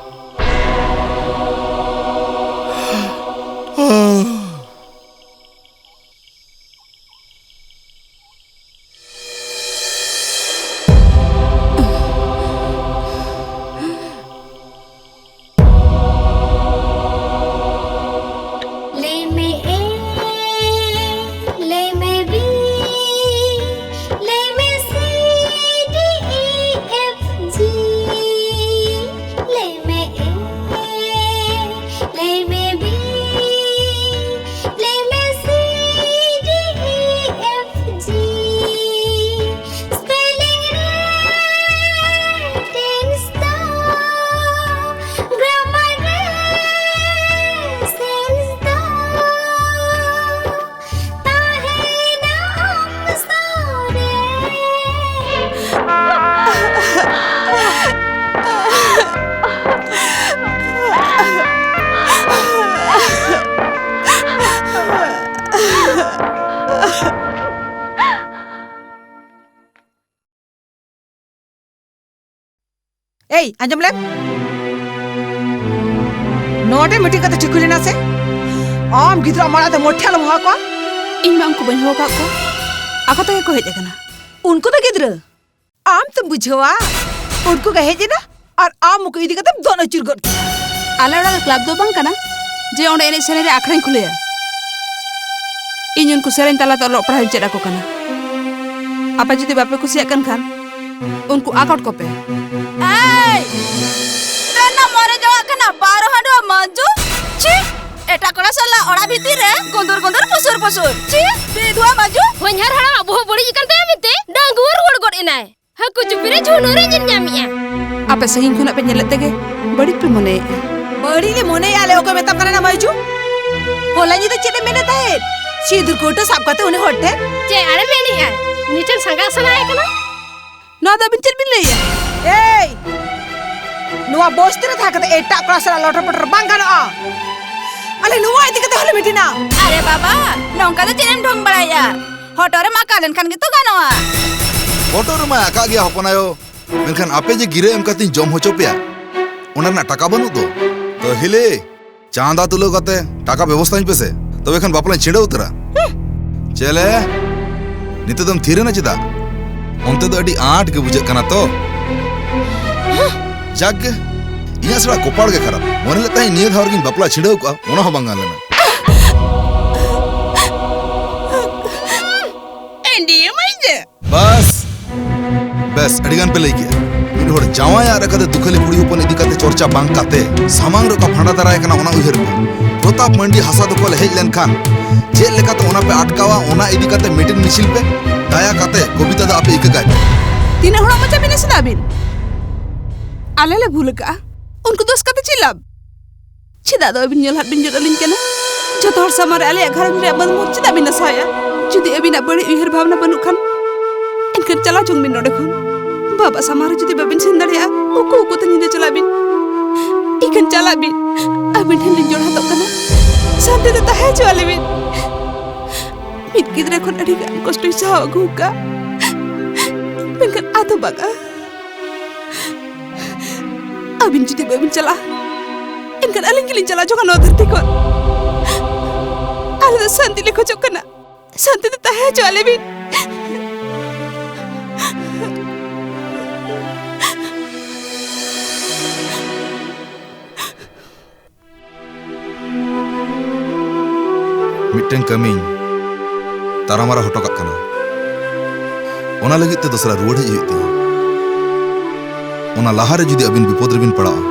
ᱮᱭ, ᱟᱸᱡᱚᱢ ᱞᱮᱢ᱾ ᱱᱚᱰᱮ ᱢᱤᱴᱤᱝ ᱠᱟᱛᱮ ᱴᱷᱤᱠ ᱦᱩᱭ ᱞᱮᱱᱟ ᱥᱮ? ᱟᱢ ᱜᱤᱫᱽᱨᱟᱹ ᱢᱟᱲᱟᱝ ᱛᱮ ᱢᱚᱴᱷᱮ ᱟᱞᱚᱢ ᱦᱚᱦᱚ ᱠᱚᱣᱟ᱾ ᱤᱧ ᱢᱟ ᱩᱱᱠᱩ ᱵᱟᱹᱧ ᱦᱚᱦᱚ ᱟᱠᱟᱫ ᱠᱚᱣᱟ᱾ ᱟᱠᱚ ᱛᱮᱜᱮ ᱠᱚ ᱦᱮᱡ ᱟᱠᱟᱱᱟ᱾ ᱩᱱᱠᱩ ᱫᱚ ᱜᱤᱫᱽᱨᱟᱹ? ᱟᱢ ᱛᱮᱢ ᱵᱩᱡᱷᱟᱹᱣᱟ? ᱩᱱᱠᱩ ᱜᱮ ᱦᱮᱡ ᱮᱱᱟ ᱟᱨ ᱟᱢ ᱩᱱᱠᱩ ᱤᱫᱤ ᱠᱟᱛᱮᱢ ᱫᱚᱱ ᱟᱹᱪᱩᱨ ᱜᱚᱫ ᱠᱮᱫᱟ᱾ ᱟᱞᱮ ᱚᱲᱟᱜ ᱫᱚ ᱠᱞᱟᱵᱽ ᱫᱚ ᱵᱟᱝ ᱠᱟᱱᱟ ᱡᱮ ᱚᱸᱰᱮ ᱮᱱᱮᱡ ᱥᱮᱨᱮᱧ ᱨᱮ ᱟᱠᱷᱲᱟᱧ ᱠᱷᱩᱞᱟᱹᱭᱟ᱾ ᱤᱧ ᱩᱱᱠᱩ ᱥᱮᱨᱮᱧ ᱛᱟᱞᱟᱛᱮ ᱚᱞᱚᱜ ᱯᱟᱲᱦᱟᱣᱤᱧ ᱪᱮᱫ ᱟᱠᱚ ᱠᱟᱱᱟ᱾ ᱟᱯᱮ ᱡᱩᱫᱤ ᱵᱟᱯᱮ ᱠᱩᱥᱤᱭᱟᱜ ᱠᱟᱱ ᱠᱷᱟᱱ, ᱩᱱᱠᱩ ᱟᱠᱚᱴ ᱠᱚᱯᱮ᱾ ᱮᱭ! ᱪᱮᱫ ᱮᱢ ᱢᱚᱱᱮ ᱡᱚᱝᱟᱜ ᱠᱟᱱᱟ, ᱵᱟᱨᱚ ᱦᱟᱸᱰᱩᱣᱟ ᱢᱟᱡᱩ? ᱪᱷᱤ! ᱮᱴᱟᱜ ᱠᱚᱲᱟ ᱥᱟᱞᱟᱜ ᱚᱲᱟᱜ ᱵᱷᱤᱛᱤᱨ ᱨᱮ ᱜᱩᱸᱫᱩᱨ ᱜᱩᱸᱫᱩᱨ ᱯᱩᱥᱩᱨ ᱯᱩᱥᱩᱨ᱾ ᱪᱷᱤ! ᱵᱤᱫᱷᱩᱣᱟ ᱢᱟᱡᱩ! ᱦᱚᱧᱦᱟᱨ ᱦᱟᱲᱟᱢᱟᱜ ᱵᱚᱦᱚᱜ ᱵᱟᱹᱲᱤᱡ ᱟᱠᱟᱱ ᱛᱟᱭᱟ ᱢᱮᱱᱛᱮ ᱰᱟᱺᱜᱩᱣᱟᱹ ᱨᱩᱣᱟᱹᱲ ᱜᱚᱫ ᱮᱱᱟᱭ᱾ ᱦᱟᱹᱠᱩ ᱪᱩᱯᱤ ᱨᱮ ᱡᱷᱩᱱᱩ ᱨᱮ ᱧᱮᱞ ᱧᱟᱢᱮᱜᱼᱟ᱾ ᱟᱯᱮ ᱥᱟᱺᱜᱤᱧ ᱠᱷᱚᱱᱟᱜ ᱯᱮ ᱧᱮᱞᱮᱫ ᱛᱮᱜᱮ ᱵᱟᱹᱲᱤᱡ ᱯᱮ ᱢᱚᱱᱮᱭᱮᱫᱼᱟ᱾ ᱵᱟᱹᱲᱤᱡ ᱞᱮ ᱢᱚᱱᱮᱭᱟ ᱟᱞᱮ? ᱚᱠᱚᱭ ᱢᱮᱛᱟᱢ ᱠᱟᱱᱟ ᱱᱟ ᱢᱟᱹᱭᱡᱩ? ᱦᱚᱞᱟ ᱧᱤᱫᱟᱹ ᱪᱮᱫ ᱮ ᱢᱮᱱᱮᱫ ᱛᱟᱦᱮᱸᱫ? ᱥᱤᱸᱫᱩᱨ ᱠᱟᱹᱣᱴᱟᱹ ᱥᱟᱵ ᱠᱟᱛᱮ ᱩᱱᱤ ᱦᱚᱲ ᱴᱷᱮᱱ? ᱪᱮᱫ ᱟᱨᱮ ᱢᱮᱱᱮᱜᱼᱟ? ᱩᱱᱤ ᱴᱷᱮᱱ ᱥᱟᱸᱜᱟᱜ ᱥᱟᱱᱟᱭᱮ ᱠᱟᱱᱟ᱾ ᱱᱚᱣᱟ ᱫᱚ ᱟᱹᱵᱤᱱ ᱪᱮᱫ ᱵᱤᱱ ᱞᱟᱹᱭᱮᱜᱼᱟ? ᱮᱭ! ᱱᱚᱣᱟ ᱵᱚᱥᱛᱤ ᱨᱮ ᱛᱟᱦᱮᱸ ᱠᱟᱛᱮ ᱮᱴᱟᱜ ᱠᱚᱲᱟ ᱥᱟᱞᱟᱜ ᱞᱚᱴᱚᱨ ᱯᱚᱴᱚᱨ ᱵᱟᱝ ᱜᱟᱱᱚᱜᱼᱟ᱾ ᱟᱞᱮ ᱱᱚᱣᱟ ᱤᱫᱤ ᱠᱟᱛᱮ ᱦᱚᱸᱞᱮ ᱢᱤᱴᱤᱝᱟ᱾ ᱟᱨᱮ ᱵᱟᱵᱟ, ᱱᱚᱝᱠᱟ ᱫᱚ ᱪᱮᱫ ᱮᱢ ᱰᱷᱚᱝ ᱵᱟᱲᱟᱭᱮᱜᱼᱟ? ᱦᱚᱴᱚᱜ ᱨᱮᱢ ᱟᱠᱟ ᱞᱮᱱᱠᱷᱟᱱ ᱜᱮᱛᱚ ᱜᱟᱱᱚᱜᱼᱟ᱾ ᱦᱚᱴᱚᱜ ᱨᱮᱢᱟ ᱟᱠᱟᱜ ᱜᱮᱭᱟ ᱦᱚᱯᱚᱱ ᱟᱭᱳ, ᱢᱮᱱᱠᱷᱟᱱ ᱟᱯᱮ ᱡᱮ ᱜᱤᱨᱟᱹ ᱮᱢ ᱠᱟᱛᱮᱧ ᱡᱚᱢ ᱦᱚᱪᱚ ᱯᱮᱭᱟ, ᱚᱱᱟ ᱨᱮᱱᱟᱜ ᱴᱟᱠᱟ ᱵᱟᱹᱱᱩᱜ ᱫᱚ᱾ ᱛᱟᱹᱦᱤᱞᱮ ᱪᱟᱸᱫᱟ ᱛᱩᱞᱟᱹᱣ ᱠᱟᱛᱮ ᱴᱟᱠᱟ ᱵᱮᱵᱚᱥᱛᱷᱟᱧ ᱯᱮᱥᱮ, ᱛᱚᱵᱮ ᱠᱷᱟᱱ ᱵᱟᱯᱞᱟᱧ ᱪᱷᱤᱰᱟᱹᱣ ᱩᱛᱟᱹᱨᱟ᱾ ᱪᱮᱞᱮ, ᱱᱤᱛᱚᱜ ᱫᱚᱢ ᱛᱷᱤᱨ ᱮᱱᱟ ᱪᱮᱫᱟᱜ? ᱚᱱᱛᱮ ᱫᱚ ᱟᱹᱰᱤ ᱟᱸᱴ ᱜᱮ ᱵᱩᱡᱷᱟᱹᱜ ᱠᱟᱱᱟ ᱛᱚ᱾ ᱡᱟᱠ ᱜᱮ, ᱤᱧᱟᱹᱜ ᱥᱟᱞᱟᱜ ᱠᱚᱯᱟᱲ ᱜᱮ ᱠᱷᱟᱨᱟᱯ᱾ ᱢᱚᱱᱮ ᱞᱮᱫ ᱛᱟᱦᱮᱸᱧ ᱱᱤᱭᱟᱹ ᱫᱷᱟᱣ ᱨᱮᱜᱤᱧ ᱵᱟᱯᱞᱟ ᱪᱷᱤᱰᱟᱹᱣ ᱠᱚᱜᱼᱟ, ᱚᱱᱟ ᱦᱚᱸ ᱵᱟᱝ ᱜᱟᱱ ᱞᱮᱱᱟ᱾ ᱮᱱᱰᱤᱭᱮ ᱢᱟᱹᱭᱡᱮ᱾ ᱵᱟᱥ, ᱵᱮᱥ, ᱟᱹᱰᱤ ᱜᱟᱱ ᱯᱮ ᱞᱟᱹᱭ ᱠᱮᱜᱼᱟ᱾ ᱢᱤᱫ ᱦᱚᱲ ᱡᱟᱶᱟᱭ ᱟᱨ ᱠᱟᱛᱮ ᱫᱩᱠᱷᱟᱹᱞᱤ ᱠᱩᱲᱤ ᱦᱚᱯᱚᱱ ᱤᱫᱤ ᱠᱟᱛᱮ ᱪᱚᱨᱪᱟ ᱵᱟᱝ ᱠᱟᱛᱮ ᱥᱟᱢᱟᱝ ᱨᱮ ᱚᱠᱟ ᱯᱷᱟᱸᱰᱟ ᱫᱟᱨᱟᱭ ᱠᱟᱱᱟ, ᱚᱱᱟ ᱩᱭᱦᱟᱹᱨ ᱯᱮ᱾ ᱯᱨᱚᱛᱟᱯ ᱢᱟᱱᱰᱤ ᱦᱟᱥᱟ ᱫᱚᱠᱷᱚᱞ ᱦᱮᱡ ᱞᱮᱱᱠᱷᱟᱱ ᱪᱮᱫ ᱞᱮᱠᱟᱛᱮ ᱚᱱᱟ ᱯᱮ ᱟᱴᱠᱟᱣᱟ, ᱚᱱᱟ ᱤᱫᱤ ᱠᱟᱛᱮ ᱢᱤᱴᱤᱝ ᱢᱤᱪᱷᱤᱞ ᱯᱮ᱾ ᱫᱟᱭᱟ ᱠᱟᱛᱮ ᱠᱚᱵᱤᱛᱟ ᱫᱚ ᱟᱯᱮ ᱤᱠᱟᱹ ᱠᱟᱭ ᱯᱮ᱾ ᱛᱤᱱᱟᱹᱜ ᱦᱚᱲᱟᱜ ᱢᱚᱪᱟ ᱵᱤᱱ ᱟᱹᱥᱩᱞᱟ ᱟᱹᱵᱤᱱ? ᱟᱞᱮ ᱞᱮ ᱵᱷᱩᱞ ᱟᱠᱟᱜᱼᱟ, ᱩᱱᱠᱩ ᱫᱳᱥ ᱠᱟᱛᱮ ᱪᱮᱫ ᱞᱟᱵᱷ? ᱪᱮᱫᱟᱜ ᱫᱚ ᱟᱹᱵᱤᱱ ᱧᱮᱞ ᱦᱟᱜ ᱵᱤᱱ ᱡᱚᱫ ᱟᱹᱞᱤᱧ ᱠᱟᱱᱟ? ᱡᱚᱛᱚ ᱦᱚᱲ ᱥᱟᱢᱟᱝ ᱨᱮ ᱟᱞᱮᱭᱟᱜ ᱜᱷᱟᱨᱚᱸᱡᱽ ᱨᱮᱭᱟᱜ ᱵᱟᱹᱫᱽ ᱢᱚᱦᱚᱨ ᱪᱮᱫᱟᱜ ᱵᱤᱱ ᱱᱟᱥᱟᱣᱮᱫᱼᱟ? ᱡᱩᱫᱤ ᱟᱹᱵᱤᱱᱟᱜ ᱵᱟᱹᱲᱤᱡ ᱩᱭᱦᱟᱹᱨ ᱵᱷᱟᱵᱽᱱᱟ ᱵᱟᱹᱱᱩᱜ ᱠᱷᱟᱱ, ᱮᱱᱠᱷᱟᱱ ᱪᱟᱞᱟᱣ ᱪᱚᱝ ᱵᱤᱱ ᱱᱚᱰᱮ ᱠᱷᱚᱱ᱾ ᱵᱟᱵᱟ ᱥᱟᱢᱟᱝ ᱨᱮ ᱡᱩᱫᱤ ᱵᱟᱵᱤᱱ ᱥᱮᱱ ᱫᱟᱲᱮᱭᱟᱜᱼᱟ, ᱩᱠᱩ ᱩᱠᱩ ᱛᱮ ᱧᱤᱫᱟᱹ ᱪᱟᱞᱟᱜ ᱵᱤᱱ᱾ ᱤᱠᱷᱟᱹᱱ ᱪᱟᱞᱟᱜ ᱵᱤᱱ, ᱟᱹᱵᱤᱱ ᱴᱷᱮᱱ ᱞᱤᱧ ᱡᱚᱲᱦᱟᱛᱚᱜ ᱠᱟᱱᱟ᱾ ᱥᱟᱱᱛᱤ ᱛᱮ ᱛᱟᱦᱮᱸ ᱦᱚᱪᱚ ᱟᱞᱮ ᱵᱤᱱ᱾ ᱢᱤᱫ ᱜᱤᱫᱽᱨᱟᱹ ᱠᱷᱚᱱ ᱟᱹᱰᱤ ᱜᱟᱱ ᱠᱚᱥᱴᱚᱧ ᱥᱟᱦᱟᱣ ᱟᱹᱜᱩ ᱟᱠᱟᱫᱼᱟ, ᱢᱮᱱᱠᱷᱟᱱ ᱟᱫᱚ ᱵᱟᱝᱟ᱾ ᱟᱹᱵᱤᱱ ᱡᱩᱫᱤ ᱵᱟᱹᱵᱤᱱ ᱪᱟᱞᱟᱜᱼᱟ, ᱮᱱᱠᱷᱟᱱ ᱟᱹᱞᱤᱧ ᱜᱮᱞᱤᱧ ᱪᱟᱞᱟᱣ ᱡᱚᱝᱟ ᱱᱚᱣᱟ ᱫᱷᱟᱹᱨᱛᱤ ᱠᱷᱚᱱ᱾ ᱟᱞᱮ ᱫᱚ ᱥᱟᱱᱛᱤ ᱞᱮ ᱠᱷᱚᱡᱚᱜ ᱠᱟᱱᱟ᱾ ᱥᱟᱱᱛᱤ ᱛᱮ ᱛᱟᱦᱮᱸ ᱦᱚᱪᱚ ᱟᱞᱮ ᱵᱤᱱ᱾ ᱢᱤᱫᱴᱟᱝ ᱠᱟᱹᱢᱤᱧ ᱛᱟᱨᱟᱢᱟᱨᱟ ᱦᱚᱴᱚ ᱠᱟᱜ ᱠᱟᱱᱟ᱾ ᱚᱱᱟ ᱞᱟᱹᱜᱤᱫ ᱛᱮ ᱫᱚᱥᱨᱟ ᱨᱩᱣᱟᱹᱲ ᱦᱮᱡ ᱦᱩᱭᱩᱜ ᱛᱤᱧᱟ᱾ ᱚᱱᱟ ᱞᱟᱦᱟᱨᱮ ᱡᱩᱫᱤ ᱟᱹᱵᱤᱱ ᱵᱤᱯᱚᱫ ᱨᱮᱵᱤᱱ ᱯᱟᱲᱟᱜᱼᱟ,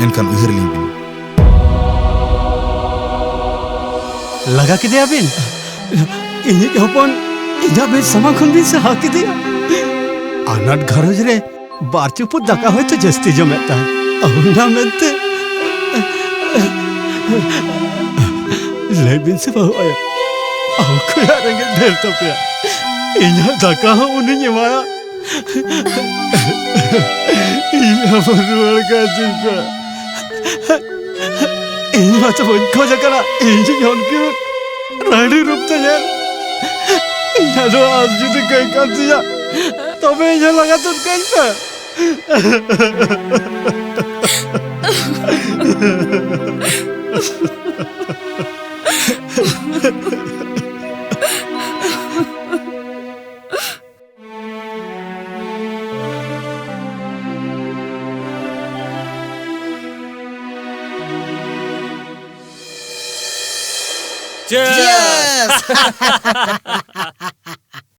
ᱮᱱᱠᱷᱟᱱ ᱩᱭᱦᱟᱹᱨ ᱞᱤᱧ ᱵᱤᱱ᱾ ᱞᱟᱜᱟ ᱠᱮᱫᱮᱭᱟ ᱵᱤᱱ? ᱤᱧᱤᱡ ᱦᱚᱯᱚᱱ ᱤᱧᱟᱹᱜ ᱢᱮᱫ ᱥᱟᱢᱟᱝ ᱠᱷᱚᱱ ᱵᱤᱱ ᱥᱟᱦᱟ ᱠᱮᱫᱮᱭᱟ? ᱟᱱᱟᱴ ᱜᱷᱟᱨᱚᱸᱡᱽ ᱨᱮ ᱵᱟᱨ ᱪᱩᱯᱩᱫ ᱫᱟᱠᱟ ᱦᱚᱭᱛᱳ ᱡᱟᱹᱥᱛᱤ ᱡᱚᱢᱮᱫ ᱛᱟᱦᱮᱸ, ᱚᱱᱟ ᱢᱮᱱᱛᱮ ᱞᱟᱹᱭ ᱵᱤᱱ ᱥᱮ ᱵᱟᱹᱦᱩ ᱟᱭᱳ, ᱚᱠᱚᱭᱟᱜ ᱨᱮᱸᱜᱮᱡ ᱰᱷᱮᱨ ᱛᱟᱯᱮᱭᱟ? ᱤᱧᱟᱹᱜ ᱫᱟᱠᱟ ᱦᱚᱸ ᱩᱱᱤᱧ ᱮᱢᱟᱭᱟ᱾ ᱤᱧ ᱦᱚᱸ ᱨᱩᱣᱟᱹᱲ ᱠᱟᱹᱛᱤᱧ ᱯᱮ᱾ ᱤᱧ ᱢᱟᱛᱚ ᱵᱟᱹᱧ ᱠᱷᱚᱡ ᱟᱠᱟᱱᱟ ᱤᱧᱤᱡ ᱦᱚᱱᱠᱤ ᱨᱟᱺᱰᱤ ᱨᱩᱯ ᱛᱮ ᱧᱮᱞ᱾ ᱤᱧᱟᱹᱜ ᱫᱚ ᱟᱸᱥ ᱡᱩᱫᱤ ᱠᱟᱹᱭ ᱠᱟᱱ ᱛᱤᱧᱟ, ᱛᱚᱵᱮ ᱤᱧ ᱦᱚᱸ ᱞᱟᱜᱟ ᱛᱩᱫ ᱠᱟᱹᱧ ᱯᱮ᱾ Cheers!